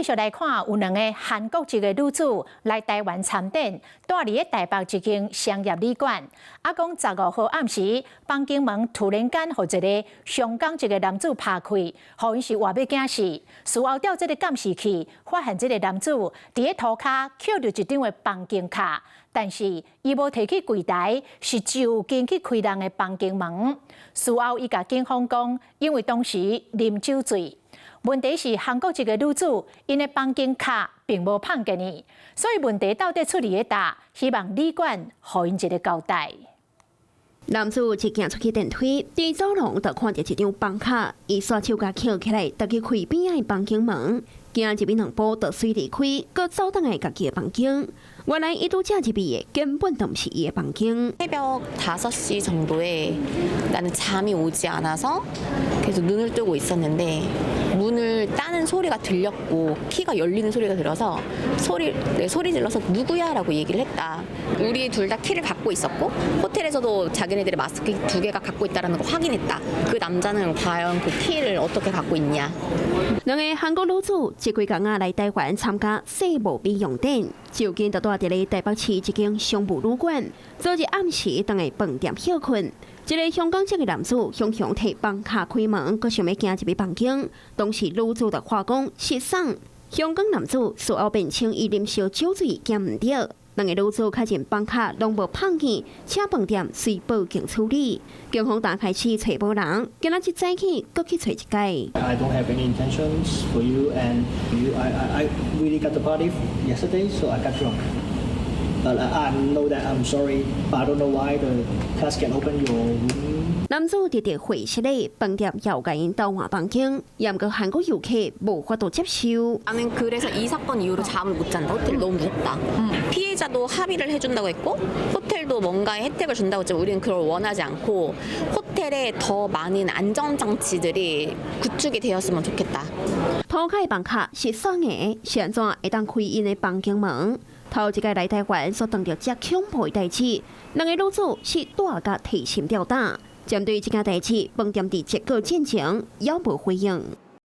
續來看，有兩個韓國籍的女子來台灣參展，蹛佇咧台北一間商業旅館。啊，講15號暗時，房間門突然間予一个香港籍的男子拍開，予𪜶是活欲驚死。事後調這个監視器，發現這个男子佇咧塗跤抾著一張的房間卡，但是伊無提去櫃台，是就近去開人的房間門。事後伊共警方講，因為當時啉酒醉。問題是韓國籍的女子，𪜶的房間卡並無碰見伊，所以問題到底出佇咧佗？希望旅館予𪜶一个交代。男子一行出去電梯，佇走廊就看著一張房卡，伊刷手共抾起來，就去開邊仔的房間門，行入去兩步就隨離開，閣走轉來家己的房間。原來伊拄才入去的根本就毋是伊的房間。 새벽 5시 정도에 나는 잠이 오지 않아서 계속 눈을 뜨고 있었는데 문을 따는 소리가 들렸고 키가 열리는 소리가 들어서 소리 네, 소리 질러서 누구야라고 얘기를 했다. 우리 둘 다 키를 갖고 있었고 호텔에서도 자기네들이 마스터 키 두 개가 갖고 있다라는 걸 확인했다. 그 남자는 과연 그 키를 어떻게 갖고 있냐? 兩个韓國女子這幾工仔來台灣參加世貿美容展，就近就蹛佇咧台北市一間商務旅館，昨日暗時轉來飯店歇睏。一个香港籍的男子雄雄提房卡開門，閣想欲行入去房間，當時女子就話講失喪。香港男子事後辯稱伊啉燒酒醉行毋著。兩个女子確認房卡攏無碰見，請飯店隨報警處理。警方今開始揣無人，今仔日早起閣去揣一擺。 I don't have any intentions for you and you. I really got the party yesterday, so I got drunk. But I know that I'm sorry, but I don't know why the class can open your room. 男子佇佇會室內，飯店要共𪜶調換房間，毋過韓國遊客無法度接受。 나는 그래서 이 사건 이후로 잠을 못 잔다. 호텔 너무 무섭다. 피해자도 합의를 해준다고 했고 호텔도 뭔가의 혜택을 준다고 했지만 우리는 그걸 원하지 않고 호텔에 더 많은 안전장치들이 구축이 되었으면 좋겠다. 塗跤房卡是爽的，是按怎會當開𪜶的房間門？頭一擺來台灣所碰著遮恐怖的代誌，兩个女子是蹛甲提心吊膽。針對這件代誌，飯店佇結果進前猶無回應。